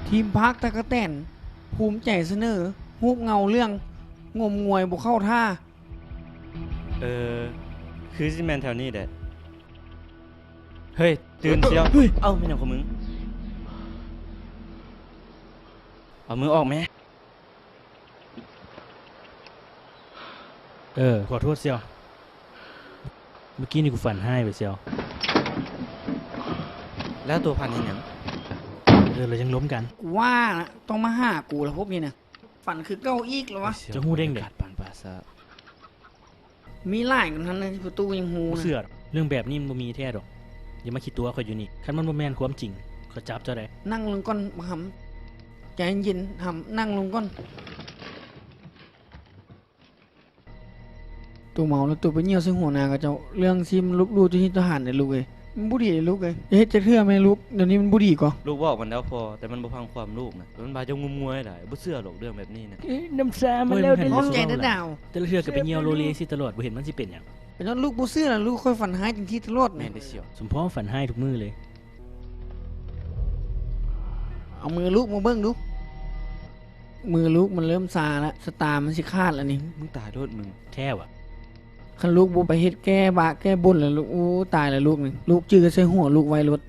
ທີມພາກຕະກະແຕນ ພູມໃຈສະເໜີ ຮູບເງົາເລື່ອງ ງົມງວຍບໍ່ເຂົ້າທ່າ. ເອີ ຄືຊິແມ່ນແຖວນີ້ແຫຼະ. ເຮີ້ຍ ຕື່ນສ່ຽວ. ເຮີ້ຍ ເອົ້າ ແມ່ນຫຍັງຂອງມຶງ? ເອົາມືອອກແມ້. ເອີ ຂໍໂທດສ່ຽວ. ເມື່ອກີ້ນີ້ກູຝັນຮ້າຍໄປສ່ຽວ. ແລ້ວໂຕຝັນເຫັນຫຍັງ? ເອີ ລະຍັງລົມກັນ. ກູວ່າລະ ຕ້ອງມາຫາກູລະພວກນີ້ນະ. ຝັນຄືເກົ່າອີກລະວະ. ເຈົ້າຮູ້ໄດ້ຈັ່ງໃດ? ມີຫຼາຍກວ່ານັ້ນນະ ທີ່ພໍ່ຕູ້ຍັງຮູ້ນະ. ບໍ່ເຊື່ອດອກ. ເລື່ອງແບບນີ້ມັນບໍ່ມີແທ້ດອກ. ຢ່າມາຂີ້ຕົວະຂ້ອຍຢູ່ນີ້. ຄັນມັນບໍ່ແມ່ນຄວາມຈິງ ຂ້ອຍຈັບເຈົ້າໄດ້. ນັ່ງລົງກ່ອນບັກຫຳ. ໃຈເຢັນຫຳ ນັ່ງລົງກ່ອນ. ໂຕເມົາແລ້ວໂຕໄປຍ່ຽວໃສ່ຫົວໜ້າເຂົາເຈົ້າ. ເລື່ອງຊີ້ມັນລົບຫຼູ່ຕໍ່ຮີດຕໍ່ຫານເດ້ລູກເອີຍ. ມັນບໍ່ດີເດ້ລູກເອີຍ. ຢ່າເຮັດຈັກເທື່ອແມ່ລູກ. ດຽວນີ້ມັນບໍ່ດີກໍ. ລູກບອກມັນແລ້ວພໍ່ ແຕ່ມັນບໍ່ຟັງຄວາມລູກນະ. ມັນວ່າເຈົ້າງົມງວຍຫຼາຍ. ບໍ່ເຊື່ອດອກເລື່ອງແບບນີ້ນະ. ເອີ ນ້ຳຊາມາແລ້ວເດ້. ຂອບໃຈເດີດາວ. ແຕ່ລະເທື່ອກໍໄປຍ່ຽວໂລເລຊິຕະຫຼອດ ບໍ່ເຫັນມັນຊິເປັນຫຍັງ. ເປັນຍ້ອນລູກບໍ່ເຊື່ອລະ ລູກຂ້ອຍຝັນຮ້າຍຈັ່ງຊີ້ຕະຫຼອດນະ. ແມ່ນເດ້ສ່ຽວ. ສົມພໍຝັນຮ້າຍທຸກມື້ເລີຍ. ເອົາມືລູກມາເບິ່ງດູ. ມືລູກມັນເລີ່ມຊາລະ ສະຕາມັນຊິຂາດລະນີ້. ມຶງຕາຍໂລດມຶງ. ແທ້ຫວາ? ຄັນລູກບໍ່ໄປເຮັດແກ້ບາແກ້ບົນລະລູກ. ໂອ້ ຕາຍລະລູກນີ້. ລູກຈື່ໃສ່ຫົວລູກໄວ້ໂລດ.